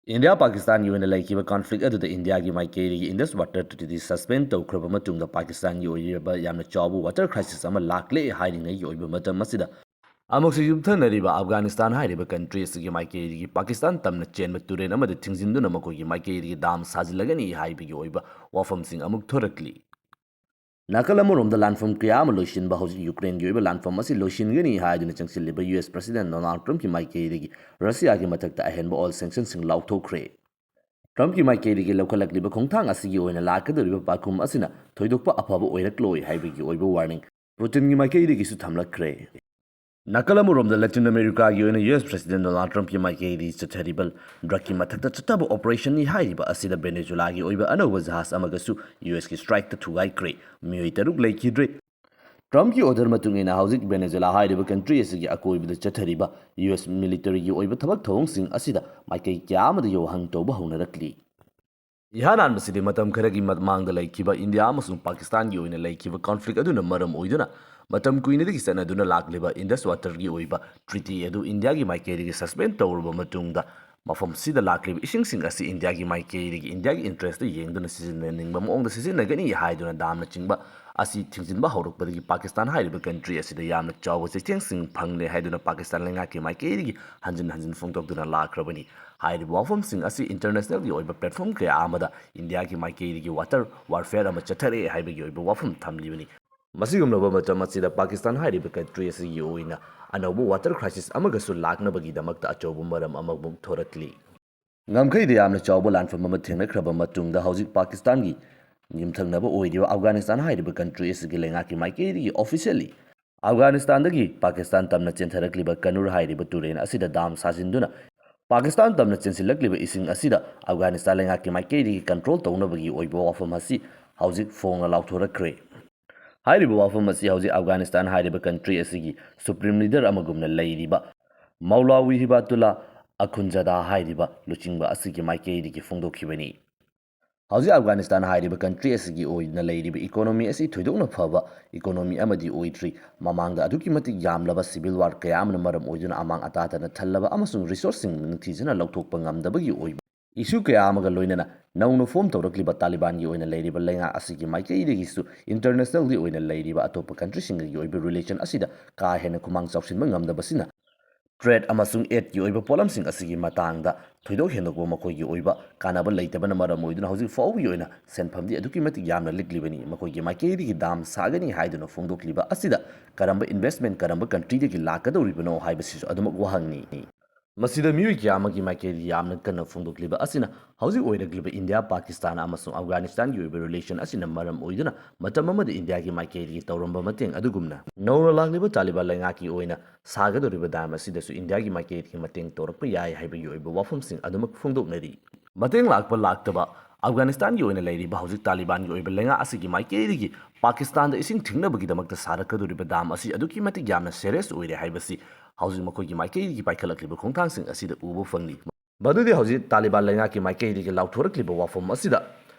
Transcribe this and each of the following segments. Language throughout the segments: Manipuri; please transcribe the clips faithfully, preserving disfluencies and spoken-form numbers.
ꯏꯟꯗꯤꯌꯥ ꯄꯥꯀꯤꯁꯇꯥꯟꯒꯤ ꯑꯣꯏꯅ ꯂꯩꯈꯤꯕ ꯀꯟꯐ꯭ꯂꯤꯛ ꯑꯗꯨꯗ ꯏꯟꯗꯤꯌꯥꯒꯤ ꯃꯥꯏꯀꯩꯗꯒꯤ Indus Water Treaty suspend ꯇꯧꯈ꯭ꯔꯕ ꯃꯇꯨꯡꯗ ꯄꯥꯀꯤꯁꯇꯥꯟꯒꯤ ꯑꯣꯏꯔꯤꯕ ꯌꯥꯝꯅ ꯆꯥꯎꯕ water crisis ꯑꯃ ꯂꯥꯛꯂꯦ ꯍꯥꯏꯔꯤꯉꯩꯒꯤ ꯑꯣꯏꯕ ꯃꯇꯝ ꯑꯁꯤꯗ, ꯑꯃꯨꯛꯁꯨ ꯌꯨꯝꯊꯪꯅꯔꯤꯕ ꯑꯐꯒꯥꯅꯤꯁꯇꯥꯟ ꯍꯥꯏꯔꯤꯕ country ꯑꯁꯤꯒꯤ ꯃꯥꯏꯀꯩꯗꯒꯤ ꯄꯥꯀꯤꯁꯇꯥꯟ ꯇꯝꯅ ꯆꯦꯟꯕ ꯇꯨꯔꯦꯜ ꯑꯃꯗ ꯊꯤꯡꯖꯤꯟꯗꯨꯅ ꯃꯈꯣꯏꯒꯤ ꯃꯥꯏꯀꯩꯗꯒꯤ dam ꯁꯥꯖꯤꯜꯂꯒꯅꯤ ꯍꯥꯏꯕꯒꯤ ꯑꯣꯏꯕ ꯋꯥꯐꯝꯁꯤꯡ ꯑꯃꯨꯛ ꯊꯣꯔꯛꯂꯤ꯫ ꯅꯥꯀꯜ ꯑꯃꯔꯣꯝꯗ ꯂꯥꯟꯐꯝ ꯀꯌꯥ ꯑꯃ ꯂꯣꯏꯁꯤꯟꯕ ꯍꯧꯖꯤꯛ ꯌꯨꯀ꯭ꯔꯦꯟꯒꯤ ꯑꯣꯏꯕ ꯂꯥꯟꯐꯝ ꯑꯁꯤ ꯂꯣꯏꯁꯤꯟꯒꯅꯤ ꯍꯥꯏꯗꯨꯅ ꯆꯪꯁꯤꯜꯂꯤꯕ ꯌꯨ ꯑꯦꯁ President Donald Trumpꯀꯤ ꯃꯥꯏꯀꯩꯗꯒꯤ ꯔꯁꯤꯌꯥꯒꯤ ꯃꯊꯛꯇ ꯑꯍꯦꯟꯕ oil sanctionꯁꯤꯡ ꯂꯥꯎꯊꯣꯛꯈ꯭ꯔꯦ꯫ Trumpꯀꯤ ꯃꯥꯏꯀꯩꯗꯒꯤ ꯂꯧꯈꯠꯂꯛꯂꯤꯕ ꯈꯣꯡꯊꯥꯡ ꯑꯁꯤꯒꯤ ꯑꯣꯏꯅ ꯂꯥꯛꯀꯗꯧꯔꯤꯕ ꯄꯥꯎꯈꯨꯝ ꯑꯁꯤꯅ ꯊꯣꯏꯗꯣꯛꯄ ꯑꯐꯕ ꯑꯣꯏꯔꯛꯂꯣꯏ ꯍꯥꯏꯕꯒꯤ ꯑꯣꯏꯕ warning Putinꯒꯤ ꯃꯥꯏꯀꯩꯗꯒꯤꯁꯨ ꯊꯝꯂꯛꯈ꯭ꯔꯦ꯫ ꯅꯥꯀꯜ ꯑꯃꯔꯣꯝꯗ ꯂꯦꯇꯤꯟ ꯑꯃꯦꯔꯤꯀꯥꯒꯤ ꯑꯣꯏꯅ ꯌꯨ ꯑꯦꯁ President Donald Trumpꯀꯤ ꯃꯥꯏꯀꯩꯗꯒꯤ ꯆꯠꯊꯔꯤꯕ drugꯀꯤ ꯃꯊꯛꯇ ꯆꯠꯊꯕ operationꯅꯤ ꯍꯥꯏꯔꯤꯕ ꯑꯁꯤꯗ ꯚꯦꯅꯦꯖꯨꯂꯥꯒꯤ ꯑꯣꯏꯕ ꯑꯅꯧꯕ ꯖꯍꯥꯖ ꯑꯃꯒꯁꯨ ꯌꯨ ꯑꯦꯁꯀꯤ strikeꯇ ꯊꯨꯒꯥꯏꯈ꯭ꯔꯦ꯫ ꯃꯤꯑꯣꯏ ꯇꯔꯨꯛ ꯂꯩꯈꯤꯗ꯭ꯔꯦ꯫ Trumpꯀꯤ order ꯃꯇꯨꯡ ꯏꯟꯅ ꯍꯧꯖꯤꯛ ꯚꯦꯅꯦꯖꯨꯂꯥ ꯍꯥꯏꯔꯤꯕ country ꯑꯁꯤꯒꯤ ꯑꯀꯣꯏꯕꯗ ꯆꯠꯊꯔꯤꯕ ꯌꯨ ꯑꯦꯁ militaryꯒꯤ ꯑꯣꯏꯕ ꯊꯕꯛ ꯊꯧꯑꯣꯡꯁꯤꯡ ꯑꯁꯤꯗ ꯃꯥꯏꯀꯩ ꯀꯌꯥ ꯑꯃꯗ ꯌꯧꯍꯪ ꯇꯧꯕ ꯍꯧꯅꯔꯛꯂꯤ꯫ ꯏꯍꯥꯟ ꯍꯥꯟꯕꯁꯤꯗꯤ ꯃꯇꯝ ꯈꯔꯒꯤ ꯃꯃꯥꯡꯗ ꯂꯩꯈꯤꯕ ꯏꯟꯗꯤꯌꯥ ꯑꯃꯁꯨꯡ ꯄꯥꯀꯤꯁꯇꯥꯟꯒꯤ ꯑꯣꯏꯅ ꯂꯩꯈꯤꯕ conflict ꯑꯗꯨꯅ ꯃꯔꯝ ꯑꯣꯏꯗꯨꯅ ꯃꯇꯝ ꯀꯨꯏꯅꯗꯒꯤ ꯆꯠꯅꯗꯨꯅ ꯂꯥꯛꯂꯤꯕ Indus Waterꯒꯤ ꯑꯣꯏꯕ treaty ꯑꯗꯨ ꯏꯟꯗꯤꯌꯥꯒꯤ ꯃꯥꯏꯀꯩꯗꯒꯤ suspend ꯇꯧꯔꯕ ꯃꯇꯨꯡꯗ, ꯃꯐꯝꯁꯤꯗ ꯂꯥꯛꯂꯤꯕ ꯏꯁꯤꯡꯁꯤꯡ ꯑꯁꯤ ꯏꯟꯗꯤꯌꯥꯒꯤ ꯃꯥꯏꯀꯩꯗꯒꯤ ꯏꯟꯗꯤꯌꯥꯒꯤ interestꯇ ꯌꯦꯡꯗꯨꯅ ꯁꯤꯖꯤꯟꯅꯅꯤꯡꯕ ꯃꯑꯣꯡꯗ ꯁꯤꯖꯤꯟꯅꯒꯅꯤ ꯍꯥꯏꯗꯨꯅ damꯅꯆꯤꯡꯕ ꯑꯁꯤ ꯊꯤꯡꯖꯤꯟꯕ ꯍꯧꯔꯛꯄꯗꯒꯤ ꯄꯥꯀꯤꯁꯇꯥꯟ ꯍꯥꯏꯔꯤꯕ country ꯑꯁꯤꯗ ꯌꯥꯝꯅ ꯆꯥꯎꯕ ꯆꯩꯊꯦꯡꯁꯤꯡ ꯐꯪꯂꯦ ꯍꯥꯏꯗꯨꯅ ꯄꯥꯀꯤꯁꯇꯥꯟ ꯂꯩꯉꯥꯛꯀꯤ ꯃꯥꯏꯀꯩꯗꯒꯤ ꯍꯟꯖꯤꯟ ꯍꯟꯖꯤꯟ ꯐꯣꯡꯗꯣꯛꯇꯨꯅ ꯂꯥꯛꯈ꯭ꯔꯕꯅꯤ꯫ ꯍꯥꯏꯔꯤꯕ ꯋꯥꯐꯝꯁꯤꯡ ꯑꯁꯤ internationalꯒꯤ ꯑꯣꯏꯕ platform ꯀꯌꯥ ꯑꯃꯗ ꯏꯟꯗꯤꯌꯥꯒꯤ ꯃꯥꯏꯀꯩꯗꯒꯤ water warfare ꯑꯃ ꯆꯠꯊꯔꯦ ꯍꯥꯏꯕꯒꯤ ꯑꯣꯏꯕ ꯋꯥꯐꯝ ꯊꯝꯂꯤꯕꯅꯤ꯫ ꯃꯁꯤꯒꯨꯝꯂꯕ ꯃꯇꯝ ꯑꯁꯤꯗ ꯄꯥꯀꯤꯁꯇꯥꯟ ꯍꯥꯏꯔꯤꯕ country ꯑꯁꯤꯒꯤ ꯑꯣꯏꯅ ꯑꯅꯧꯕ water crisis ꯑꯃꯒꯁꯨ ꯂꯥꯛꯅꯕꯒꯤꯗꯃꯛꯇ ꯑꯆꯧꯕ ꯃꯔꯝ ꯑꯃꯃꯨꯛ ꯊꯣꯔꯛꯂꯤ꯫ ꯉꯝꯈꯩꯗ ꯌꯥꯝꯅ ꯆꯥꯎꯕ ꯂꯥꯟꯐꯝ ꯑꯃ ꯊꯦꯡꯅꯈ꯭ꯔꯕ ꯃꯇꯨꯡꯗ ꯍꯧꯖꯤꯛ ꯄꯥꯀꯤꯁꯇꯥꯟꯒꯤ ꯌꯨꯝꯊꯪꯅꯕ ꯑꯣꯏꯔꯤꯕ ꯑꯐꯒꯥꯅꯤꯁꯇꯥꯟ ꯍꯥꯏꯔꯤꯕ country ꯑꯁꯤꯒꯤ ꯂꯩꯉꯥꯛꯀꯤ ꯃꯥꯏꯀꯩꯗꯒꯤ officially ꯑꯐꯒꯥꯅꯤꯁꯇꯥꯟꯗꯒꯤ ꯄꯥꯀꯤꯁꯇꯥꯟ ꯇꯝꯅ ꯆꯦꯟꯊꯔꯛꯂꯤꯕ ꯀꯅꯨꯔ ꯍꯥꯏꯔꯤꯕ ꯇꯨꯔꯦꯜ ꯑꯁꯤꯗ dam ꯁꯥꯖꯤꯟꯗꯨꯅ ꯄꯥꯀꯤꯁꯇꯥꯟ ꯇꯝꯅ ꯆꯦꯟꯁꯤꯜꯂꯛꯂꯤꯕ ꯏꯁꯤꯡ ꯑꯁꯤꯗ ꯑꯐꯒꯥꯅꯤꯁꯇꯥꯟ ꯂꯩꯉꯥꯛꯀꯤ ꯃꯥꯏꯀꯩꯗꯒꯤ control ꯇꯧꯅꯕꯒꯤ ꯑꯣꯏꯕ ꯋꯥꯐꯝ ꯑꯁꯤ ꯍꯧꯖꯤꯛ ꯐꯣꯡꯅ ꯂꯥꯎꯊꯣꯔꯛꯈ꯭ꯔꯦ꯫ ꯍꯥꯏꯔꯤꯕ ꯋꯥꯐꯝ ꯑꯁꯤ ꯍꯧꯖꯤꯛ ꯑꯐꯒꯥꯅꯤꯁꯇꯥꯟ ꯍꯥꯏꯔꯤꯕ country ꯑꯁꯤꯒꯤ supreme leader ꯑꯃꯒꯨꯝꯅ ꯂꯩꯔꯤꯕ ꯃꯧꯂꯥꯋꯤ ꯍꯤꯕꯥꯇꯨꯜꯂꯥ ꯑꯈꯨꯟꯖꯥꯗꯥ ꯍꯥꯏꯔꯤꯕ ꯂꯨꯆꯤꯡꯕ ꯑꯁꯤꯒꯤ ꯃꯥꯏꯀꯩꯗꯒꯤ ꯐꯣꯡꯗꯣꯛꯈꯤꯕꯅꯤ꯫ ꯍꯧꯖꯤꯛ ꯑꯐꯒꯥꯅꯤꯁꯇꯥꯟ ꯍꯥꯏꯔꯤꯕ ꯀꯟꯇ꯭ꯔꯤ ꯑꯁꯤꯒꯤ ꯑꯣꯏꯅ ꯂꯩꯔꯤꯕ ꯏꯀꯣꯅꯣꯃꯤ ꯑꯁꯤ ꯊꯣꯏꯗꯣꯛꯅ ꯐꯕ ꯏꯀꯣꯅꯣꯃꯤ ꯑꯃꯗꯤ ꯑꯣꯏꯗ꯭ꯔꯤ꯫ ꯃꯃꯥꯡꯗ ꯑꯗꯨꯛꯀꯤ ꯃꯇꯤꯛ ꯌꯥꯝꯂꯕ ꯁꯤꯚꯤꯜ ꯋꯥꯔ ꯀꯌꯥ ꯑꯃꯅ ꯃꯔꯝ ꯑꯣꯏꯗꯨꯅ ꯑꯃꯥꯡ ꯑꯇꯥ ꯇꯥꯅ ꯊꯜꯂꯕ ꯑꯃꯁꯨꯡ ꯔꯤꯁꯣꯔꯁꯁꯤꯡ ꯅꯤꯡꯊꯤꯖꯅ ꯂꯧꯊꯣꯛꯄ ꯉꯝꯗꯕꯒꯤ ꯑꯣꯏꯕ ꯏꯁꯨ ꯀꯌꯥ ꯑꯃꯒ ꯂꯣꯏꯅꯅ ꯅꯧꯅ ꯐꯣꯝ ꯇꯧꯔꯛꯂꯤꯕ ꯇꯥꯂꯤꯕꯥꯟꯒꯤ ꯑꯣꯏꯅ ꯂꯩꯔꯤꯕ ꯂꯩꯉꯥꯛ ꯑꯁꯤꯒꯤ ꯃꯥꯏꯀꯩꯗꯒꯤꯁꯨ ꯏꯟꯇꯔꯅꯦꯁꯅꯦꯜꯒꯤ ꯑꯣꯏꯅ ꯂꯩꯔꯤꯕ ꯑꯇꯣꯞꯄ ꯀꯟꯇ꯭ꯔꯤꯁꯤꯡꯒꯤ ꯑꯣꯏꯕ ꯔꯤꯂꯦꯁꯟ ꯑꯁꯤꯗ ꯀꯥ ꯍꯦꯟꯅ ꯈꯨꯃꯥꯡ ꯆꯥꯎꯁꯤꯟꯕ ꯉꯝꯗꯕꯁꯤꯅ ꯇ꯭ꯔꯦꯗ ꯑꯃꯁꯨꯡ ꯑꯦꯗꯀꯤ ꯑꯣꯏꯕ ꯄꯣꯠꯂꯝꯁꯤꯡ ꯑꯁꯤꯒꯤ ꯃꯇꯥꯡꯗ ꯊꯣꯏꯗꯣꯛ ꯍꯦꯟꯗꯣꯛꯄ ꯃꯈꯣꯏꯒꯤ ꯑꯣꯏꯕ ꯀꯥꯟꯅꯕ ꯂꯩꯇꯕꯅ ꯃꯔꯝ ꯑꯣꯏꯗꯨꯅ ꯍꯧꯖꯤꯛ ꯐꯥꯎꯕꯒꯤ ꯑꯣꯏꯅ ꯁꯦꯟꯐꯝꯗꯤ ꯑꯗꯨꯛꯀꯤ ꯃꯇꯤꯛ ꯌꯥꯝꯅ ꯂꯤꯛꯂꯤꯕꯅꯤ꯫ ꯃꯈꯣꯏꯒꯤ ꯃꯥꯏꯀꯩꯗꯒꯤ ꯗꯥꯝ ꯁꯥꯒꯅꯤ ꯍꯥꯏꯗꯨꯅ ꯐꯣꯡꯗꯣꯛꯂꯤꯕ ꯑꯁꯤꯗ ꯀꯔꯝꯕ ꯏꯟꯚꯦꯁ꯭ꯇꯃꯦꯟ, ꯀꯔꯝꯕ ꯀꯟꯇ꯭ꯔꯤꯗꯒꯤ ꯂꯥꯛꯀꯗꯧꯔꯤꯕꯅꯣ ꯍꯥꯏꯕꯁꯤꯁꯨ ꯑꯗꯨꯃꯛ ꯋꯥꯍꯪꯅꯤ꯫ ꯃꯁꯤꯗ ꯃꯤꯑꯣꯏ ꯀꯌꯥ ꯑꯃꯒꯤ ꯃꯥꯏꯀꯩꯗꯒꯤ ꯌꯥꯝꯅ ꯀꯟꯅ ꯐꯣꯡꯗꯣꯛꯂꯤꯕ ꯑꯁꯤꯅ ꯍꯧꯖꯤꯛ ꯑꯣꯏꯔꯛꯂꯤꯕ ꯏꯟꯗꯤꯌꯥ, ꯄꯥꯀꯤꯁꯇꯥꯟ ꯑꯃꯁꯨꯡ ꯑꯐꯒꯥꯅꯤꯁꯇꯥꯟꯒꯤ ꯑꯣꯏꯕ ꯔꯤꯂꯦꯁꯟ ꯑꯁꯤꯅ ꯃꯔꯝ ꯑꯣꯏꯗꯨꯅ ꯃꯇꯝ ꯑꯃꯗ ꯏꯟꯗꯤꯌꯥꯒꯤ ꯃꯥꯏꯀꯩꯗꯒꯤ ꯇꯧꯔꯝꯕ ꯃꯇꯦꯡ ꯑꯗꯨꯒꯨꯝꯅ ꯅꯧꯅ ꯂꯥꯛꯂꯤꯕ ꯇꯥꯂꯤꯕꯥꯟ ꯂꯩꯉꯥꯛꯀꯤ ꯑꯣꯏꯅ ꯁꯥꯒꯗꯧꯔꯤꯕ ꯗꯥꯝ ꯑꯁꯤꯗꯁꯨ ꯏꯟꯗꯤꯌꯥꯒꯤ ꯃꯥꯏꯀꯩꯗꯒꯤ ꯃꯇꯦꯡ ꯇꯧꯔꯛꯄ ꯌꯥꯏ ꯍꯥꯏꯕꯒꯤ ꯑꯣꯏꯕ ꯋꯥꯐꯝꯁꯤꯡ ꯑꯗꯨꯃꯛ ꯐꯣꯡꯗꯣꯛꯅꯔꯤ꯫ ꯃꯇꯦꯡ ꯂꯥꯛꯄ ꯂꯥꯛꯇꯕ, ꯑꯐꯒꯥꯅꯤꯁꯇꯥꯟꯒꯤ ꯑꯣꯏꯅ ꯂꯩꯔꯤꯕ ꯍꯧꯖꯤꯛ ꯇꯥꯂꯤꯕꯥꯟꯒꯤ ꯑꯣꯏꯕ ꯂꯩꯉꯥꯛ ꯑꯁꯤꯒꯤ ꯃꯥꯏꯀꯩꯗꯒꯤ ꯄꯥꯀꯤꯁꯇꯥꯟꯗ ꯏꯁꯤꯡ ꯊꯤꯡꯅꯕꯒꯤꯗꯃꯛꯇ ꯁꯥꯔꯛꯀꯗꯧꯔꯤꯕ ꯗꯥꯝ ꯑꯁꯤ ꯑꯗꯨꯛꯀꯤ ꯃꯇꯤꯛ ꯌꯥꯝꯅ ꯁꯦꯔꯤꯌꯁ ꯑꯣꯏꯔꯦ ꯍꯥꯏꯕꯁꯤ ꯍꯧꯖꯤꯛ ꯃꯈꯣꯏꯒꯤ ꯃꯥꯏꯀꯩꯗꯒꯤ ꯄꯥꯏꯈꯠꯂꯛꯂꯤꯕ ꯈꯣꯡꯊꯥꯡꯁꯤꯡ ꯑꯁꯤꯗ ꯎꯕ ꯐꯪꯂꯤ꯫ ꯃꯗꯨꯗꯤ ꯍꯧꯖꯤꯛ ꯇꯥꯂꯤꯕꯥꯟ ꯂꯩꯉꯥꯛꯀꯤ ꯃꯥꯏꯀꯩꯗꯒꯤ ꯂꯥꯎꯊꯣꯔꯛꯂꯤꯕ ꯋꯥꯐꯝ ꯑꯁꯤꯗ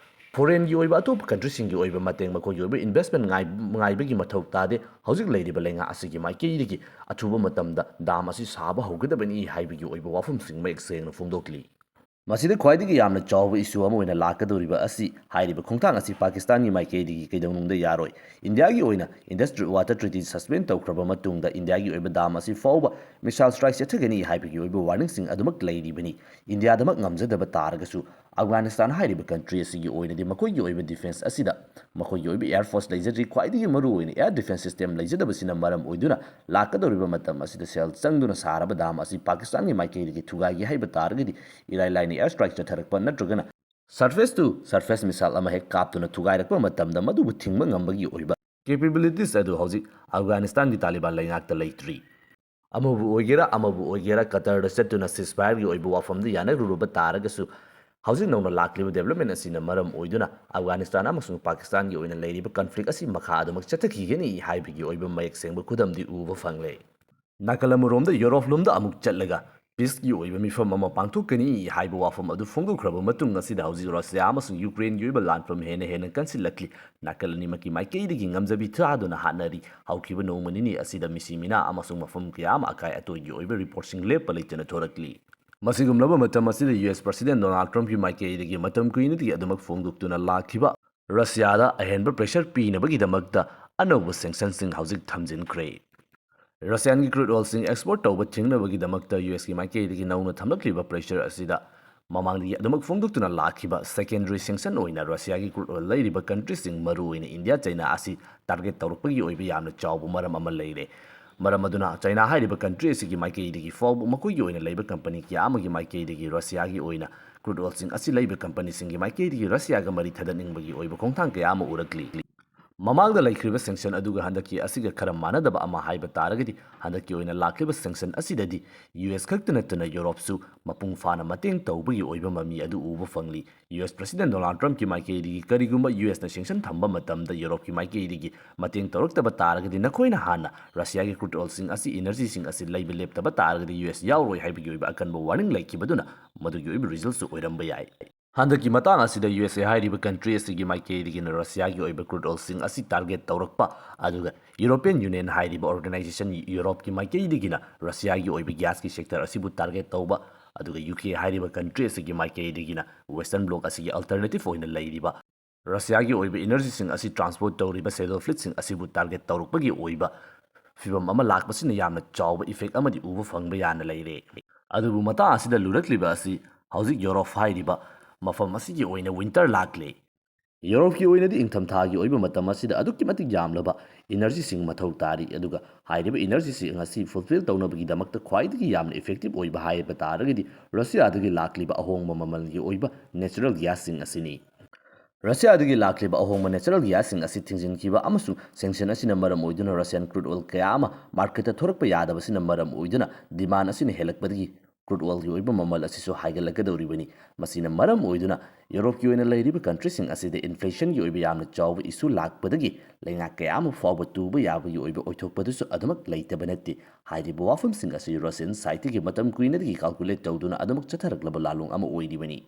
ꯐꯣꯔꯦꯟꯒꯤ ꯑꯣꯏꯕ, ꯑꯇꯣꯞꯄ ꯀꯟꯇ꯭ꯔꯤꯁꯤꯡꯒꯤ ꯑꯣꯏꯕ ꯃꯇꯦꯡ, ꯃꯈꯣꯏꯒꯤ ꯑꯣꯏꯕ ꯏꯟꯚꯦꯁ꯭ꯇꯃꯦꯟ ꯉꯥꯏ-, ꯉꯥꯏꯕꯒꯤ ꯃꯊꯧ ꯇꯥꯗꯦ꯫ ꯍꯧꯖꯤꯛ ꯂꯩꯔꯤꯕ ꯂꯩꯉꯥꯛ ꯑꯁꯤꯒꯤ ꯃꯥꯏꯀꯩꯗꯒꯤ ꯑꯊꯨꯕ ꯃꯇꯝꯗ ꯗꯥꯝ ꯑꯁꯤ ꯁꯥꯕ ꯍꯧꯒꯗꯕꯅꯤ ꯍꯥꯏꯕꯒꯤ ꯑꯣꯏꯕ ꯋꯥꯐꯝꯁꯤꯡ ꯃꯌꯦꯛ ꯁꯦꯡꯅ ꯐꯣꯡꯗꯣꯛꯂꯤ꯫ ꯃꯁꯤꯗ ꯈ꯭ꯋꯥꯏꯗꯒꯤ ꯌꯥꯝꯅ ꯆꯥꯎꯕ ꯏꯁꯨ ꯑꯃ ꯑꯣꯏꯅ ꯂꯥꯛꯀꯗꯧꯔꯤꯕ ꯑꯁꯤ, ꯍꯥꯏꯔꯤꯕ ꯈꯣꯡꯊꯥꯡ ꯑꯁꯤ ꯄꯥꯀꯤꯁꯇꯥꯟꯒꯤ ꯃꯥꯏꯀꯩꯗꯒꯤ ꯀꯩꯗꯧꯅꯨꯡꯗ ꯌꯥꯔꯣꯏ꯫ ꯏꯟꯗꯤꯌꯥꯒꯤ ꯑꯣꯏꯅ ꯏꯟꯗꯁ ꯋꯥꯇꯔ ꯇ꯭ꯔꯤꯇꯤ ꯁꯁꯄꯦꯟ ꯇꯧꯈ꯭ꯔꯕ ꯃꯇꯨꯡꯗ ꯏꯟꯗꯤꯌꯥꯒꯤ ꯑꯣꯏꯕ ꯗꯥꯝ ꯑꯁꯤ ꯐꯥꯎꯕ ꯃꯤꯁꯥꯏꯜ ꯁ꯭ꯇ꯭ꯔꯥꯏꯛ ꯆꯠꯊꯒꯅꯤ ꯍꯥꯏꯕꯒꯤ ꯑꯣꯏꯕ ꯋꯥꯔꯅꯤꯡꯁꯤꯡ ꯑꯗꯨꯃꯛ ꯂꯩꯔꯤꯕꯅꯤ꯫ ꯏꯟꯗꯤꯌꯥꯗꯃꯛ ꯉꯝꯖꯗꯕ ꯇꯥꯔꯒꯁꯨ ꯑꯐꯒꯥꯅꯤꯁꯇꯥꯟ ꯍꯥꯏꯔꯤꯕ ꯀꯟꯇ꯭ꯔꯤ ꯑꯁꯤꯒꯤ ꯑꯣꯏꯅꯗꯤ ꯃꯈꯣꯏꯒꯤ ꯑꯣꯏꯕ ꯗꯤꯐꯦꯟꯁ ꯑꯁꯤꯗ ꯃꯈꯣꯏꯒꯤ ꯑꯣꯏꯕ ꯑꯦꯌꯔ ꯐꯣꯔꯁ ꯂꯩꯖꯗ꯭ꯔꯤ꯫ ꯈ꯭ꯋꯥꯏꯗꯒꯤ ꯃꯔꯨꯑꯣꯏꯅ ꯑꯦꯌꯔ ꯗꯤꯐꯦꯟꯁ ꯁꯤꯁꯇꯦꯝ ꯂꯩꯖꯗꯕꯁꯤꯅ ꯃꯔꯝ ꯑꯣꯏꯗꯨꯅ ꯂꯥꯛꯀꯗꯧꯔꯤꯕ ꯃꯇꯝ ꯑꯁꯤꯗ ꯁꯦꯜ ꯆꯪꯗꯨꯅ ꯁꯥꯔꯕ ꯗꯥꯝ ꯑꯁꯤ ꯄꯥꯀꯤꯁꯇꯥꯟꯒꯤ ꯃꯥꯏꯀꯩꯗꯒꯤ ꯊꯨꯒꯥꯏꯒꯦ ꯍꯥꯏꯕ ꯇꯥꯔꯒꯗꯤ ꯏꯔꯥꯏ ꯂꯥꯏꯅ ꯑꯦꯌꯔ ꯁ꯭ꯇ꯭ꯔꯥꯏꯛ ꯆꯠꯊꯔꯛꯄ ꯅꯠꯇ꯭ꯔꯒꯅ surface to surface missile ꯑꯃ ꯍꯦꯛ ꯀꯥꯞꯇꯨꯅ ꯊꯨꯒꯥꯏꯔꯛꯄ ꯃꯇꯝꯗ ꯃꯗꯨꯕꯨ ꯊꯤꯡꯕ ꯉꯝꯕꯒꯤ ꯑꯣꯏꯕ ꯀꯦꯄꯦꯕꯤꯂꯤꯇꯤꯁ ꯑꯗꯨ ꯍꯧꯖꯤꯛ ꯑꯐꯒꯥꯅꯤꯁꯇꯥꯟꯒꯤ ꯇꯥꯂꯤꯕꯥꯟ ꯂꯩꯉꯥꯛꯇ ꯂꯩꯇ꯭ꯔꯤ꯫ ꯑꯃꯕꯨ ꯑꯣꯏꯒꯦꯔꯥ, ꯑꯃꯕꯨ ꯑꯣꯏꯒꯦꯔꯥ, ꯀꯇꯔꯗ ꯆꯠꯇꯨꯅ ꯁꯤꯁꯐꯥꯌꯔꯒꯤ ꯑꯣꯏꯕ ꯋꯥꯐꯝꯗ ꯌꯥꯅꯔꯨꯔꯕ ꯇꯥꯔꯒꯁꯨ, ꯍꯧꯖꯤꯛ ꯅꯧꯅ ꯂꯥꯛꯂꯤꯕ ꯗꯦꯕꯂꯞꯃꯦꯟ ꯑꯁꯤꯅ ꯃꯔꯝ ꯑꯣꯏꯗꯨꯅ ꯑꯐꯒꯥꯅꯤꯁꯇꯥꯟ ꯑꯃꯁꯨꯡ ꯄꯥꯀꯤꯁꯇꯥꯟꯒꯤ ꯑꯣꯏꯅ ꯂꯩꯔꯤꯕ ꯀꯟꯐ꯭ꯂꯤꯛ ꯑꯁꯤ ꯃꯈꯥ ꯑꯗꯨꯃꯛ ꯆꯠꯊꯈꯤꯒꯅꯤ ꯍꯥꯏꯕꯒꯤ ꯑꯣꯏꯕ ꯃꯌꯦꯛ ꯁꯦꯡꯕ ꯈꯨꯗꯝꯗꯤ ꯎꯕ ꯐꯪꯂꯦ꯫ ꯅꯥꯀꯜ ꯑꯃꯔꯣꯝꯗ ꯌꯨꯔꯣꯞ ꯂꯣꯝꯗ ꯑꯃꯨꯛ ꯆꯠꯂꯒ ꯄꯤꯁꯀꯤ ꯑꯣꯏꯕ ꯃꯤꯐꯝ ꯑꯃ ꯄꯥꯡꯊꯣꯛꯀꯅꯤ ꯍꯥꯏꯕ ꯋꯥꯐꯝ ꯑꯗꯨ ꯐꯣꯡꯗꯣꯛꯈ꯭ꯔꯕ ꯃꯇꯨꯡ ꯑꯁꯤꯗ ꯍꯧꯖꯤꯛ ꯔꯁꯤꯌꯥ ꯑꯃꯁꯨꯡ ꯌꯨꯀ꯭ꯔꯦꯟꯒꯤ ꯑꯣꯏꯕ ꯂꯥꯟꯐꯝ ꯍꯦꯟꯅ ꯍꯦꯟꯅ ꯀꯟꯁꯤꯜꯂꯛꯂꯤ꯫ ꯅꯥꯀꯜ ꯑꯅꯤꯃꯛꯀꯤ ꯃꯥꯏꯀꯩꯗꯒꯤ ꯉꯝꯖꯕꯤ ꯊꯥꯗꯨꯅ ꯍꯥꯠꯅꯔꯤ꯫ ꯍꯧꯈꯤꯕ ꯅꯣꯡꯃ ꯅꯤꯅꯤ ꯑꯁꯤꯗ ꯃꯤꯁꯤ ꯃꯤꯅꯥ ꯑꯃꯁꯨꯡ ꯃꯐꯝ ꯀꯌꯥ ꯑꯃ ꯑꯀꯥꯏ ꯑꯇꯣꯏꯒꯤ ꯑꯣꯏꯕ ꯔꯤꯄꯣꯔꯠꯁꯤꯡ ꯂꯦꯞꯄ ꯂꯩꯇꯅ ꯊꯣꯔꯛꯂꯤ꯫ ꯃꯁꯤꯒꯨꯝꯂꯕ ꯃꯇꯝ ꯑꯁꯤꯗ ꯌꯨ ꯑꯦꯁ ꯄ꯭ꯔꯁꯤꯗꯦꯟ ꯗꯣꯅꯥꯜꯗ ꯇ꯭ꯔꯝꯞꯀꯤ ꯃꯥꯏꯀꯩꯗꯒꯤ ꯃꯇꯝ ꯀꯨꯏꯅꯗꯒꯤ ꯑꯗꯨꯃꯛ ꯐꯣꯡꯗꯣꯛꯇꯨꯅ ꯂꯥꯛꯈꯤꯕ ꯔꯁꯤꯌꯥꯗ ꯑꯍꯦꯟꯕ ꯄ꯭ꯔꯦꯁꯔ ꯄꯤꯅꯕꯒꯤꯗꯃꯛꯇ ꯑꯅꯧꯕ ꯁꯦꯡꯁꯟꯁꯤꯡ ꯍꯧꯖꯤꯛ ꯊꯝꯖꯤꯟꯈ꯭ꯔꯦ꯫ ꯔꯁꯤꯌꯥꯟꯒꯤ ꯀ꯭ꯔꯨꯗ ꯑꯣꯏꯜꯁꯤꯡ ꯑꯦꯛꯁꯄꯣꯔꯠ ꯇꯧꯕ ꯊꯤꯡꯅꯕꯒꯤꯗꯃꯛꯇ ꯌꯨ ꯑꯦꯁꯀꯤ ꯃꯥꯏꯀꯩꯗꯒꯤ ꯅꯧꯅ ꯊꯝꯂꯛꯂꯤꯕ ꯄ꯭ꯔꯦꯁꯔ ꯑꯁꯤꯗ ꯃꯃꯥꯡꯗꯒꯤ ꯑꯗꯨꯃꯛ ꯐꯣꯡꯗꯣꯛꯇꯨꯅ ꯂꯥꯛꯈꯤꯕ ꯁꯦꯀꯦꯟꯗꯔꯤ ꯁꯦꯡꯁꯟ ꯑꯣꯏꯅ ꯔꯁꯤꯌꯥꯒꯤ ꯀ꯭ꯔꯨꯗ ꯑꯣꯏꯜ ꯂꯩꯔꯤꯕ ꯀꯟꯇ꯭ꯔꯤꯁꯤꯡ, ꯃꯔꯨꯑꯣꯏꯅ ꯏꯟꯗꯤꯌꯥ, ꯆꯩꯅꯥ ꯑꯁꯤ ꯇꯥꯔꯒꯦꯠ ꯇꯧꯔꯛꯄꯒꯤ ꯑꯣꯏꯕ ꯌꯥꯝꯅ ꯆꯥꯎꯕ ꯃꯔꯝ ꯑꯃ ꯂꯩꯔꯦ꯫ ꯃꯔꯝ ꯑꯗꯨꯅ ꯆꯩꯅꯥ ꯍꯥꯏꯔꯤꯕ ꯀꯟꯇ꯭ꯔꯤ ꯑꯁꯤꯒꯤ ꯃꯥꯏꯀꯩꯗꯒꯤ ꯐꯥꯎꯕ ꯃꯈꯣꯏꯒꯤ ꯑꯣꯏꯅ ꯂꯩꯕ ꯀꯝꯄꯅꯤ ꯀꯌꯥ ꯑꯃꯒꯤ ꯃꯥꯏꯀꯩꯗꯒꯤ ꯔꯁꯤꯌꯥꯒꯤ ꯑꯣꯏꯅ ꯀ꯭ꯔꯨꯗ ꯑꯣꯏꯜꯁꯤꯡ ꯑꯁꯤ ꯂꯩꯕ ꯀꯝꯄꯅꯤꯁꯤꯡꯒꯤ ꯃꯥꯏꯀꯩꯗꯒꯤ ꯔꯁꯤꯌꯥꯒ ꯃꯔꯤ ꯊꯗꯠꯅꯤꯡꯕꯒꯤ ꯑꯣꯏꯕ ꯈꯣꯡꯊꯥꯡ ꯀꯌꯥ ꯑꯃ ꯎꯔꯛꯂꯤ꯫ ꯃꯃꯥꯡꯗ ꯂꯩꯈ꯭ꯔꯤꯕ ꯁꯦꯡꯁꯟ ꯑꯗꯨꯒ ꯍꯟꯗꯛꯀꯤ ꯑꯁꯤꯒ ꯈꯔ ꯃꯥꯟꯅꯗꯕ ꯑꯃ ꯍꯥꯏꯕ ꯇꯥꯔꯒꯗꯤ, ꯍꯟꯗꯛꯀꯤ ꯑꯣꯏꯅ ꯂꯥꯛꯂꯤꯕ ꯁꯦꯡꯁꯟ ꯑꯁꯤꯗꯗꯤ ꯌꯨ ꯑꯦꯁ ꯈꯛꯇ ꯅꯠꯇꯅ ꯌꯨꯔꯣꯞꯁꯨ ꯃꯄꯨꯡ ꯐꯥꯅ ꯃꯇꯦꯡ ꯇꯧꯕꯒꯤ ꯑꯣꯏꯕ ꯃꯃꯤ ꯑꯗꯨ ꯎꯕ ꯐꯪꯂꯤ꯫ ꯌꯨ ꯑꯦꯁ ꯄ꯭ꯔꯁꯤꯗꯦꯟ ꯗꯣꯅꯥꯜꯗ ꯇ꯭ꯔꯝꯞꯀꯤ ꯃꯥꯏꯀꯩꯗꯒꯤ ꯀꯔꯤꯒꯨꯝꯕ ꯌꯨ ꯑꯦꯁꯅ ꯁꯦꯡꯁꯟ ꯊꯝꯕ ꯃꯇꯝꯗ ꯌꯨꯔꯣꯞꯀꯤ ꯃꯥꯏꯀꯩꯗꯒꯤ ꯃꯇꯦꯡ ꯇꯧꯔꯛꯇꯕ ꯇꯥꯔꯒꯗꯤ, ꯅꯈꯣꯏꯅ ꯍꯥꯟꯅ ꯔꯁꯤꯌꯥꯒꯤ ꯀ꯭ꯔꯨꯗ ꯑꯣꯏꯜꯁꯤꯡ ꯑꯁꯤ, ꯏꯅꯔꯖꯤꯁꯤꯡ ꯑꯁꯤ ꯂꯩꯕ ꯂꯦꯞꯇꯕ ꯇꯥꯔꯒꯗꯤ ꯌꯨ ꯑꯦꯁ ꯌꯥꯎꯔꯣꯏ ꯍꯥꯏꯕꯒꯤ ꯑꯣꯏꯕ ꯑꯀꯟꯕ ꯋꯥꯔꯅꯤꯡ ꯂꯩꯈꯤꯕꯗꯨꯅ ꯃꯗꯨꯒꯤ ꯑꯣꯏꯕ ꯔꯤꯖꯜꯠꯁꯨ ꯑꯣꯏꯔꯝꯕ ꯌꯥꯏ꯫ ꯍꯟꯗꯛꯀꯤ ꯃꯇꯥꯡ ꯑꯁꯤꯗ ꯌꯨ ꯑꯦꯁ ꯑꯦ ꯍꯥꯏꯔꯤꯕ ꯀꯟꯇ꯭ꯔꯤ ꯑꯁꯤꯒꯤ ꯃꯥꯏꯀꯩꯗꯒꯤꯅ ꯔꯁꯤꯌꯥꯒꯤ ꯑꯣꯏꯕ ꯀ꯭ꯔꯨꯗ ꯑꯣꯏꯜꯁꯤꯡ ꯑꯁꯤ ꯇꯥꯔꯒꯦꯠ ꯇꯧꯔꯛꯄ, ꯑꯗꯨꯒ ꯌꯨꯔꯣꯄꯤꯌꯟ ꯌꯨꯅꯤꯌꯟ ꯍꯥꯏꯔꯤꯕ ꯑꯣꯔꯒꯅꯥꯏꯖꯦꯁꯟ ꯌꯨꯔꯣꯞꯀꯤ ꯃꯥꯏꯀꯩꯗꯒꯤꯅ ꯔꯁꯤꯌꯥꯒꯤ ꯑꯣꯏꯕ ꯒ꯭ꯌꯥꯁꯀꯤ ꯁꯦꯛꯇꯔ ꯑꯁꯤꯕꯨ ꯇꯥꯔꯒꯦꯠ ꯇꯧꯕ, ꯑꯗꯨꯒ ꯌꯨ ꯀꯦ ꯍꯥꯏꯔꯤꯕ ꯀꯟꯇ꯭ꯔꯤ ꯑꯁꯤꯒꯤ ꯃꯥꯏꯀꯩꯗꯒꯤꯅ ꯋꯦꯁꯇꯔꯟ ꯕ꯭ꯂꯣꯛ ꯑꯁꯤꯒꯤ ꯑꯜꯇꯔꯅꯦꯇꯤꯚ ꯑꯣꯏꯅ ꯂꯩꯔꯤꯕ ꯔꯁꯤꯌꯥꯒꯤ ꯑꯣꯏꯕ ꯏꯅꯔꯖꯤꯁꯤꯡ ꯑꯁꯤ ꯇ꯭ꯔꯥꯟꯁꯄꯣꯔꯠ ꯇꯧꯔꯤꯕ ꯁꯦꯗꯣ ꯐ꯭ꯂꯤꯠꯁꯤꯡ ꯑꯁꯤꯕꯨ ꯇꯥꯔꯒꯦꯠ ꯇꯧꯔꯛꯄꯒꯤ ꯑꯣꯏꯕ ꯐꯤꯚꯝ ꯑꯃ ꯂꯥꯛꯄꯁꯤꯅ ꯌꯥꯝꯅ ꯆꯥꯎꯕ ꯏꯐꯦꯛ ꯑꯃꯗꯤ ꯎꯕ ꯐꯪꯕ ꯌꯥꯅ ꯂꯩꯔꯦ꯫ ꯑꯗꯨꯕꯨ ꯃꯇꯥꯡ ꯑꯁꯤꯗ ꯂꯨꯔꯛꯂꯤꯕ ꯑꯁꯤ ꯍꯧꯖꯤꯛ ꯌꯨꯔꯣꯞ ꯍꯥꯏꯔꯤꯕ ꯃꯐꯝ ꯑꯁꯤꯒꯤ ꯑꯣꯏꯅ ꯋꯤꯟꯇꯔ ꯂꯥꯛꯂꯦ꯫ ꯌꯨꯔꯣꯞꯀꯤ ꯑꯣꯏꯅꯗꯤ ꯏꯪꯊꯝꯊꯥꯒꯤ ꯑꯣꯏꯕ ꯃꯇꯝ ꯑꯁꯤꯗ ꯑꯗꯨꯛꯀꯤ ꯃꯇꯤꯛ ꯌꯥꯝꯂꯕ ꯏꯅꯔꯖꯤꯁꯤꯡ ꯃꯊꯧ ꯇꯥꯔꯤ, ꯑꯗꯨꯒ ꯍꯥꯏꯔꯤꯕ ꯏꯅꯔꯖꯤꯁꯤꯡ ꯑꯁꯤ ꯐꯨꯜꯐꯤꯜ ꯇꯧꯅꯕꯒꯤꯗꯃꯛꯇ ꯈ꯭ꯋꯥꯏꯗꯒꯤ ꯌꯥꯝꯅ ꯏꯐꯦꯛꯇꯤꯚ ꯑꯣꯏꯕ ꯍꯥꯏꯕ ꯇꯥꯔꯒꯗꯤ ꯔꯁꯤꯌꯥꯗꯒꯤ ꯂꯥꯛꯂꯤꯕ ꯑꯍꯣꯡꯕ ꯃꯃꯜꯒꯤ ꯑꯣꯏꯕ ꯅꯦꯆꯔꯦꯜ ꯒ꯭ꯌꯥꯁꯁꯤꯡ ꯑꯁꯤꯅꯤ꯫ ꯔꯁꯤꯌꯥꯗꯒꯤ ꯂꯥꯛꯂꯤꯕ ꯑꯍꯣꯡꯕ ꯅꯦꯆꯔꯦꯜ ꯒ꯭ꯌꯥꯁꯁꯤꯡ ꯑꯁꯤ ꯊꯤꯡꯖꯤꯟꯈꯤꯕ ꯑꯃꯁꯨꯡ ꯁꯦꯡꯁꯟ ꯑꯁꯤꯅ ꯃꯔꯝ ꯑꯣꯏꯗꯨꯅ ꯔꯁꯤꯌꯥꯟ ꯀ꯭ꯔꯨꯗ ꯑꯣꯏꯜ ꯀꯌꯥ ꯑꯃ ꯃꯥꯔꯀꯦꯠꯇ ꯊꯣꯔꯛꯄ ꯌꯥꯗꯕꯁꯤꯅ ꯃꯔꯝ ꯑꯣꯏꯗꯨꯅ ꯗꯤꯃꯥꯟ ꯑꯁꯤꯅ ꯍꯦꯜꯂꯛꯄꯗꯒꯤ crude oilꯒꯤ ꯑꯣꯏꯕ ꯃꯃꯜ ꯑꯁꯤꯁꯨ ꯍꯥꯏꯒꯠꯂꯛꯀꯗꯧꯔꯤꯕꯅꯤ꯫ ꯃꯁꯤꯅ ꯃꯔꯝ ꯑꯣꯏꯗꯨꯅ ꯌꯨꯔꯣꯞꯀꯤ ꯑꯣꯏꯅ ꯂꯩꯔꯤꯕ countryꯁꯤꯡ ꯑꯁꯤꯗ inflationꯒꯤ ꯑꯣꯏꯕ ꯌꯥꯝꯅ ꯆꯥꯎꯕ issue ꯂꯥꯛꯄꯗꯒꯤ ꯂꯩꯉꯥꯛ ꯀꯌꯥ ꯑꯃ ꯐꯥꯎꯕ ꯇꯨꯕ ꯌꯥꯕꯒꯤ ꯑꯣꯏꯕ ꯑꯣꯏꯊꯣꯛꯄꯗꯨꯁꯨ ꯑꯗꯨꯃꯛ ꯂꯩꯇꯕ ꯅꯠꯇꯦ꯫ ꯍꯥꯏꯔꯤꯕ ꯋꯥꯐꯝꯁꯤꯡ ꯑꯁꯤ Russian sideꯇꯒꯤ ꯃꯇꯝ ꯀꯨꯏꯅꯗꯒꯤ calculate ꯇꯧꯗꯨꯅ ꯑꯗꯨꯃꯛ ꯆꯠꯊꯔꯛꯂꯕ ꯂꯥꯂꯣꯡ ꯑꯃ ꯑꯣꯏꯔꯤꯕꯅꯤ꯫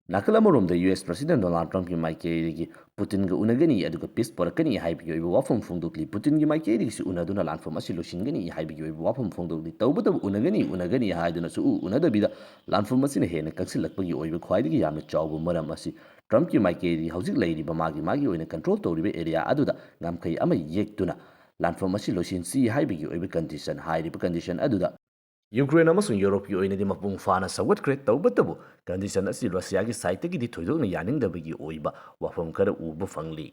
ꯅꯥꯀꯜ ꯑꯃꯔꯣꯝꯗ US President Donald Trumpꯀꯤ ꯃꯥꯏꯀꯩꯗꯒꯤ ꯄꯨꯇꯤꯟꯒ ꯎꯅꯒꯅꯤ, ꯑꯗꯨꯒ peace ꯄꯨꯔꯛꯀꯅꯤ ꯍꯥꯏꯕꯒꯤ ꯑꯣꯏꯕ ꯋꯥꯐꯝ ꯐꯣꯡꯗꯣꯛꯂꯤ꯫ ꯄꯨꯇꯤꯟꯒꯤ ꯃꯥꯏꯀꯩꯗꯒꯤꯁꯨ ꯎꯅꯗꯨꯅ ꯂꯥꯟꯐꯝ ꯑꯁꯤ ꯂꯣꯏꯁꯤꯟꯒꯅꯤ ꯍꯥꯏꯕꯒꯤ ꯑꯣꯏꯕ ꯋꯥꯐꯝ ꯐꯣꯡꯗꯣꯛꯂꯤ꯫ ꯇꯧꯕꯇꯕꯨ ꯎꯅꯒꯅꯤ, ꯎꯅꯒꯅꯤ ꯍꯥꯏꯗꯨꯅ ꯁꯨꯛꯎ ꯎꯅꯗꯕꯤꯗ ꯂꯥꯟꯐꯝ ꯑꯁꯤꯅ ꯍꯦꯟꯅ ꯀꯪꯁꯤꯜꯂꯛꯄꯒꯤ ꯑꯣꯏꯕ ꯈ꯭ꯋꯥꯏꯗꯒꯤ ꯌꯥꯝꯅ ꯆꯥꯎꯕ ꯃꯔꯝ ꯑꯁꯤ Trumpꯀꯤ ꯃꯥꯏꯀꯩꯗꯒꯤ ꯍꯧꯖꯤꯛ ꯂꯩꯔꯤꯕ ꯃꯥꯒꯤ, ꯃꯥꯒꯤ ꯑꯣꯏꯅ control ꯇꯧꯔꯤꯕ area ꯑꯗꯨꯗ ꯉꯝꯈꯩ ꯑꯃ ꯌꯦꯛꯇꯨꯅ ꯂꯥꯟꯐꯝ ꯑꯁꯤ ꯂꯣꯏꯁꯤꯟꯁꯤ ꯍꯥꯏꯕꯒꯤ ꯑꯣꯏꯕ condition, ꯍꯥꯏꯔꯤꯕ condition ꯑꯗꯨꯗ Ukraine ꯑꯃꯁꯨꯡ ꯌꯨꯔꯣꯞꯀꯤ ꯑꯣꯏꯅꯗꯤ ꯃꯄꯨꯡ ꯐꯥꯅ ꯁꯧꯒꯠꯈ꯭ꯔꯦ꯫ ꯇꯧꯕꯇꯕꯨ condition ꯑꯁꯤ Russiaꯒꯤ sideꯇꯒꯤꯗꯤ ꯊꯣꯏꯗꯣꯛꯅ ꯌꯥꯅꯤꯡꯗꯕꯒꯤ ꯑꯣꯏꯕ ꯋꯥꯐꯝ ꯈꯔ ꯎꯕ ꯐꯪꯂꯤ꯫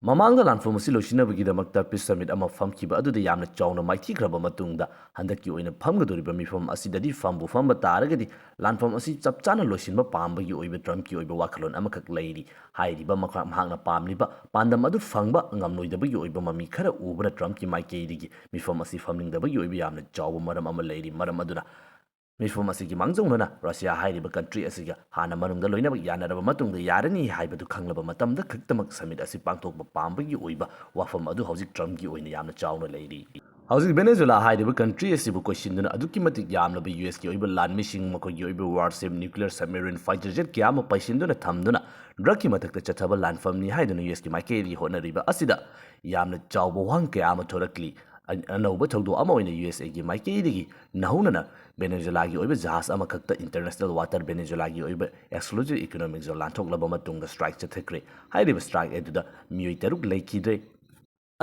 ꯃꯃꯥꯡꯗ ꯂꯥꯟꯐꯝ ꯑꯁꯤ ꯂꯣꯏꯁꯤꯟꯅꯕꯒꯤꯗꯃꯛꯇ peace summit ꯑꯃ ꯐꯝꯈꯤꯕ ꯑꯗꯨꯗ ꯌꯥꯝꯅ ꯆꯥꯎꯅ ꯃꯥꯏꯊꯤꯈ꯭ꯔꯕ ꯃꯇꯨꯡꯗ, ꯍꯟꯗꯛꯀꯤ ꯑꯣꯏꯅ ꯐꯝꯒꯗꯧꯔꯤꯕ ꯃꯤꯐꯝ ꯑꯁꯤꯗꯗꯤ ꯐꯝꯕꯨ ꯐꯝꯕ ꯇꯥꯔꯒꯗꯤ ꯂꯥꯟꯐꯝ ꯑꯁꯤ ꯆꯞ ꯆꯥꯅ ꯂꯣꯏꯁꯤꯟꯕ ꯄꯥꯝꯕꯒꯤ ꯑꯣꯏꯕ Trumpꯀꯤ ꯑꯣꯏꯕ ꯋꯥꯈꯜꯂꯣꯟ ꯑꯃꯈꯛ ꯂꯩꯔꯤ꯫ ꯍꯥꯏꯔꯤꯕ ꯃꯈ-, ꯃꯍꯥꯛꯅ ꯄꯥꯝꯂꯤꯕ ꯄꯥꯟꯗꯝ ꯑꯗꯨ ꯐꯪꯕ ꯉꯝꯂꯣꯏꯗꯕꯒꯤ ꯑꯣꯏꯕ ꯃꯃꯤ ꯈꯔ ꯎꯕꯅ Trumpꯀꯤ ꯃꯥꯏꯀꯩꯗꯒꯤ ꯃꯤꯐꯝ ꯑꯁꯤ ꯐꯝꯅꯤꯡꯗꯕꯒꯤ ꯑꯣꯏꯕ ꯌꯥꯝꯅ ꯆꯥꯎꯕ ꯃꯔꯝ ꯑꯃ ꯂꯩꯔꯤ꯫ ꯃꯔꯝ ꯑꯗꯨꯅ ꯃꯤꯐꯝ ꯑꯁꯤꯒꯤ ꯃꯥꯡꯖꯧꯅꯅ Russia ꯍꯥꯏꯔꯤꯕ country ꯑꯁꯤꯒ ꯍꯥꯟꯅ ꯃꯅꯨꯡꯗ ꯂꯣꯏꯅꯃꯛ ꯌꯥꯅꯔꯕ ꯃꯇꯨꯡꯗ ꯌꯥꯔꯅꯤ ꯍꯥꯏꯕꯗꯨ ꯈꯪꯂꯕ ꯃꯇꯝꯗ ꯈꯛꯇꯃꯛ summit ꯑꯁꯤ ꯄꯥꯡꯊꯣꯛꯄ ꯄꯥꯝꯕꯒꯤ ꯑꯣꯏꯕ ꯋꯥꯐꯝ ꯑꯗꯨ ꯍꯧꯖꯤꯛ Trumpꯀꯤ ꯑꯣꯏꯅ ꯌꯥꯝꯅ ꯆꯥꯎꯅ ꯂꯩꯔꯤ꯫ ꯍꯧꯖꯤꯛ Venezuela ꯍꯥꯏꯔꯤꯕ country ꯑꯁꯤꯕꯨ ꯀꯣꯏꯁꯤꯟꯗꯨꯅ ꯑꯗꯨꯛꯀꯤ ꯃꯇꯤꯛ ꯌꯥꯝꯂꯕ USꯀꯤ ꯑꯣꯏꯕ ꯂꯥꯟꯃꯤꯁꯤꯡ, ꯃꯈꯣꯏꯒꯤ ꯑꯣꯏꯕ warship, nuclear submarine, fighter jet ꯀꯌꯥ ꯑꯃ ꯄꯩꯁꯤꯟꯗꯨꯅ ꯊꯝꯗꯨꯅ drugꯀꯤ ꯃꯊꯛꯇ ꯆꯠꯊꯕ ꯂꯥꯟꯐꯝꯅꯤ ꯍꯥꯏꯗꯨꯅ USꯀꯤ ꯃꯥꯏꯀꯩꯗꯒꯤ ꯍꯣꯠꯅꯔꯤꯕ ꯑꯁꯤꯗ ꯌꯥꯝꯅ ꯆꯥꯎꯕ ꯋꯥꯍꯪ ꯀꯌꯥ ꯑꯃ ꯊꯣꯔꯛꯂꯤ꯫ ꯑ-, ꯑꯅꯧꯕ ꯊꯧꯗꯣꯛ ꯑꯃ ꯑꯣꯏꯅ USAꯒꯤ ꯃꯥꯏꯀꯩꯗꯒꯤ ꯅꯧꯍꯧꯅꯅ Venezuelaꯒꯤ ꯑꯣꯏꯕ ꯖꯍꯥꯖ ꯑꯃꯈꯛꯇ international water Venezuelaꯒꯤ ꯑꯣꯏꯕ exclusive economic zone ꯂꯥꯟꯊꯣꯛꯂꯕ ꯃꯇꯨꯡꯗ strike ꯆꯠꯊꯈ꯭ꯔꯦ꯫ ꯍꯥꯏꯔꯤꯕ strike ꯑꯗꯨꯗ ꯃꯤꯑꯣꯏ ꯇꯔꯨꯛ ꯂꯩꯈꯤꯗ꯭ꯔꯦ꯫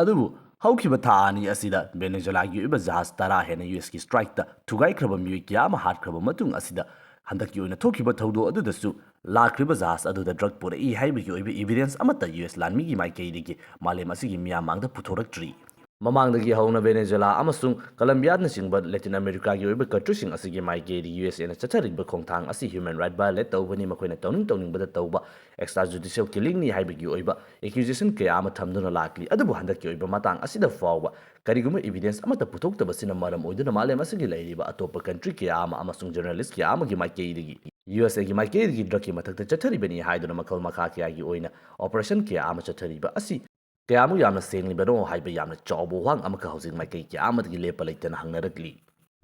ꯑꯗꯨꯕꯨ ꯍꯧꯈꯤꯕ ꯊꯥ ꯑꯅꯤ ꯑꯁꯤꯗ Venezuelaꯒꯤ ꯑꯣꯏꯕ ꯖꯍꯥꯖ ꯇꯔꯥ ꯍꯦꯟꯅ USꯀꯤ strikeꯇ ꯊꯨꯒꯥꯏꯈ꯭ꯔꯕ ꯃꯤꯑꯣꯏ ꯀꯌꯥ ꯑꯃ ꯍꯥꯠꯈ꯭ꯔꯕ ꯃꯇꯨꯡ ꯑꯁꯤꯗ, ꯍꯟꯗꯛꯀꯤ ꯑꯣꯏꯅ ꯊꯣꯛꯈꯤꯕ ꯊꯧꯗꯣꯛ ꯑꯗꯨꯗꯁꯨ ꯂꯥꯛꯈ꯭ꯔꯤꯕ ꯖꯍꯥꯖ ꯑꯗꯨꯗ drug ꯄꯨꯔꯛꯏ ꯍꯥꯏꯕꯒꯤ ꯑꯣꯏꯕ evidence ꯑꯃꯠꯇ US ꯂꯥꯟꯃꯤꯒꯤ ꯃꯥꯏꯀꯩꯗꯒꯤ ꯃꯥꯂꯦꯝ ꯑꯁꯤꯒꯤ ꯃꯤꯌꯥꯝ ꯃꯥꯡꯗ ꯄꯨꯊꯣꯔꯛꯇ꯭ꯔꯤ꯫ ꯃꯃꯥꯡꯗꯒꯤ ꯍꯧꯅ ꯚꯦꯅꯦꯖꯨꯋꯦꯂꯥ ꯑꯃꯁꯨꯡ ꯀꯂꯝꯕꯤꯌꯥꯅꯆꯤꯡꯕ ꯂꯦꯇꯤꯟ ꯑꯃꯦꯔꯤꯀꯥꯒꯤ ꯑꯣꯏꯕ ꯀꯟꯇ꯭ꯔꯤꯁꯤꯡ ꯑꯁꯤꯒꯤ ꯃꯥꯏꯀꯩꯗꯒꯤ ꯌꯨ ꯑꯦꯁ ꯑꯦꯅ ꯆꯠꯊꯔꯤꯕ ꯈꯣꯡꯊꯥꯡ ꯑꯁꯤ human right violate ꯇꯧꯕꯅꯤ, ꯃꯈꯣꯏꯅ ꯇꯧꯅꯤꯡ ꯇꯧꯅꯤꯡꯕꯗ ꯇꯧꯕ extrajudicial killingꯅꯤ ꯍꯥꯏꯕꯒꯤ ꯑꯣꯏꯕ accusation ꯀꯌꯥ ꯑꯃ ꯊꯝꯗꯨꯅ ꯂꯥꯛꯂꯤ꯫ ꯑꯗꯨꯕꯨ ꯍꯟꯗꯛꯀꯤ ꯑꯣꯏꯕ ꯃꯇꯥꯡ ꯑꯁꯤꯗ ꯐꯥꯎꯕ ꯀꯔꯤꯒꯨꯝꯕ evidence ꯑꯃꯠꯇ ꯄꯨꯊꯣꯛꯇꯕꯁꯤꯅ ꯃꯔꯝ ꯑꯣꯏꯗꯨꯅ ꯃꯥꯂꯦꯝ ꯑꯁꯤꯒꯤ ꯂꯩꯔꯤꯕ ꯑꯇꯣꯞꯄ ꯀꯟꯇ꯭ꯔꯤ ꯀꯌꯥ ꯑꯃ ꯑꯃꯁꯨꯡ journalist ꯀꯌꯥ ꯑꯃꯒꯤ ꯃꯥꯏꯀꯩꯗꯒꯤ ꯌꯨ ꯑꯦꯁ ꯑꯦꯒꯤ ꯃꯥꯏꯀꯩꯗꯒꯤ drugꯀꯤ ꯃꯊꯛꯇ ꯆꯠꯊꯔꯤꯕꯅꯤ ꯍꯥꯏꯗꯨꯅ ꯃꯈꯜ ꯃꯈꯥ ꯀꯌꯥꯒꯤ ꯑꯣꯏꯅ operation ꯀꯌꯥ ꯑꯃ ꯆꯠꯊꯔꯤꯕ ꯑꯁꯤ ꯀꯌꯥꯃꯨꯛ ꯌꯥꯝꯅ ꯁꯦꯡꯂꯤꯕꯅꯣ ꯍꯥꯏꯕ ꯌꯥꯝꯅ ꯆꯥꯎꯕ ꯋꯥꯍꯪ ꯑꯃꯈꯛ ꯍꯧꯖꯤꯛ ꯃꯥꯏꯀꯩ ꯀꯌꯥ ꯑꯃꯗꯒꯤ ꯂꯦꯞꯄ ꯂꯩꯇꯅ ꯍꯪꯅꯔꯛꯂꯤ꯫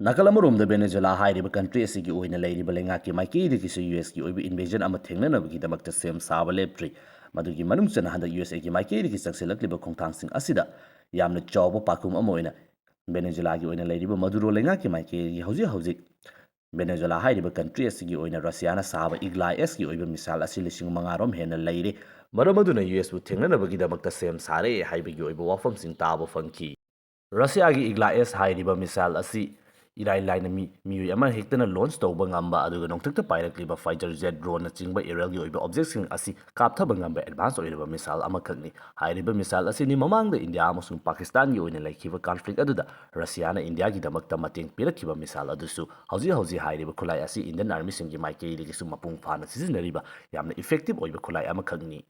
ꯅꯥꯀꯜ ꯑꯃꯔꯣꯝꯗ ꯚꯦꯅꯦꯖꯨꯋꯦꯂꯥ ꯍꯥꯏꯔꯤꯕ ꯀꯟꯇ꯭ꯔꯤ ꯑꯁꯤꯒꯤ ꯑꯣꯏꯅ ꯂꯩꯔꯤꯕ ꯂꯩꯉꯥꯛꯀꯤ ꯃꯥꯏꯀꯩꯗꯒꯤꯁꯨ ꯌꯨ ꯑꯦꯁꯀꯤ ꯑꯣꯏꯕ invasion ꯑꯃ ꯊꯦꯡꯅꯅꯕꯒꯤꯗꯃꯛꯇ ꯁꯦꯝ ꯁꯥꯕ ꯂꯦꯞꯇ꯭ꯔꯤ꯫ ꯃꯗꯨꯒꯤ ꯃꯅꯨꯡ ꯆꯟꯅ ꯍꯟꯗꯛ ꯌꯨ ꯑꯦꯁ ꯑꯦꯒꯤ ꯃꯥꯏꯀꯩꯗꯒꯤ ꯆꯪꯁꯤꯜꯂꯛꯂꯤꯕ ꯈꯣꯡꯊꯥꯡꯁꯤꯡ ꯑꯁꯤꯗ ꯌꯥꯝꯅ ꯆꯥꯎꯕ ꯄꯥꯎꯈꯨꯝ ꯑꯃ ꯑꯣꯏꯅ ꯚꯦꯅꯦꯖꯨꯋꯦꯂꯥꯒꯤ ꯑꯣꯏꯅ ꯂꯩꯔꯤꯕ ꯃꯗꯨꯔꯣ ꯂꯩꯉꯥꯛꯀꯤ ꯃꯥꯏꯀꯩꯗꯒꯤ ꯍꯧꯖꯤꯛ ꯍꯧꯖꯤꯛ ꯚꯦꯅꯦꯖꯨꯋꯦꯂꯥ ꯍꯥꯏꯔꯤꯕ ꯀꯟꯇ꯭ꯔꯤ ꯑꯁꯤꯒꯤ ꯑꯣꯏꯅ ꯔꯁꯤꯌꯥꯅ ꯁꯥꯕ ꯏꯒ꯭ꯂꯥ ꯑꯦꯁꯀꯤ ꯑꯣꯏꯕ ꯃꯤꯁꯥꯏꯜ ꯑꯁꯤ ꯂꯤꯁꯤꯡ ꯃꯉꯥꯔꯣꯝ ꯍꯦꯟꯅ ꯂꯩꯔꯦ꯫ ꯃꯔꯝ ꯑꯗꯨꯅ ꯌꯨ ꯑꯦꯁꯄꯨ ꯊꯦꯡꯅꯅꯕꯒꯤꯗꯃꯛꯇ ꯁꯦꯝ ꯁꯥꯔꯦ ꯍꯥꯏꯕꯒꯤ ꯑꯣꯏꯕ ꯋꯥꯐꯝꯁꯤꯡ ꯇꯥꯕ ꯐꯪꯈꯤ꯫ ꯔꯁꯤꯌꯥꯒꯤ ꯏꯒ꯭ꯂꯥ ꯑꯦꯁ ꯍꯥꯏꯔꯤꯕ ꯃꯤꯁꯥꯏꯜ ꯑꯁꯤ ꯏꯔꯥꯏ ꯂꯥꯏꯅ ꯃꯤ, ꯃꯤꯑꯣꯏ ꯑꯃ ꯍꯦꯛꯇꯅ launch ꯇꯧꯕ ꯉꯝꯕ ꯑꯗꯨꯒ ꯅꯣꯡꯊꯛꯇ ꯄꯥꯏꯔꯛꯂꯤꯕ fighter jet droneꯅꯆꯤꯡꯕ aerialꯒꯤ ꯑꯣꯏꯕ objectꯁꯤꯡ ꯑꯁꯤ ꯀꯥꯞꯊꯕ ꯉꯝꯕ advance ꯑꯣꯏꯔꯕ ꯃꯤꯁꯥꯏꯜ ꯑꯃꯈꯛꯅꯤ꯫ ꯍꯥꯏꯔꯤꯕ ꯃꯤꯁꯥꯏꯜ ꯑꯁꯤꯅꯤ ꯃꯃꯥꯡꯗ ꯏꯟꯗꯤꯌꯥ ꯑꯃꯁꯨꯡ ꯄꯥꯀꯤꯁꯇꯥꯟꯒꯤ ꯑꯣꯏꯅ ꯂꯩꯈꯤꯕ conflict ꯑꯗꯨꯗ ꯔꯁꯤꯌꯥꯅ ꯏꯟꯗꯤꯌꯥꯒꯤꯗꯃꯛꯇ ꯃꯇꯦꯡ ꯄꯤꯔꯛꯈꯤꯕ ꯃꯤꯁꯥꯏꯜ ꯑꯗꯨꯁꯨ ꯍꯧꯖꯤꯛ ꯍꯧꯖꯤꯛ ꯍꯥꯏꯔꯤꯕ ꯈꯨꯠꯂꯥꯏ ꯑꯁꯤ Indian Armyꯁꯤꯡꯒꯤ ꯃꯥꯏꯀꯩꯗꯒꯤꯁꯨ ꯃꯄꯨꯡ ꯐꯥꯅ ꯁꯤꯖꯤꯟꯅꯔꯤꯕ ꯌꯥꯝꯅ effective ꯑꯣꯏꯕ ꯈꯨꯠꯂꯥꯏ ꯑꯃꯈꯛꯅꯤ꯫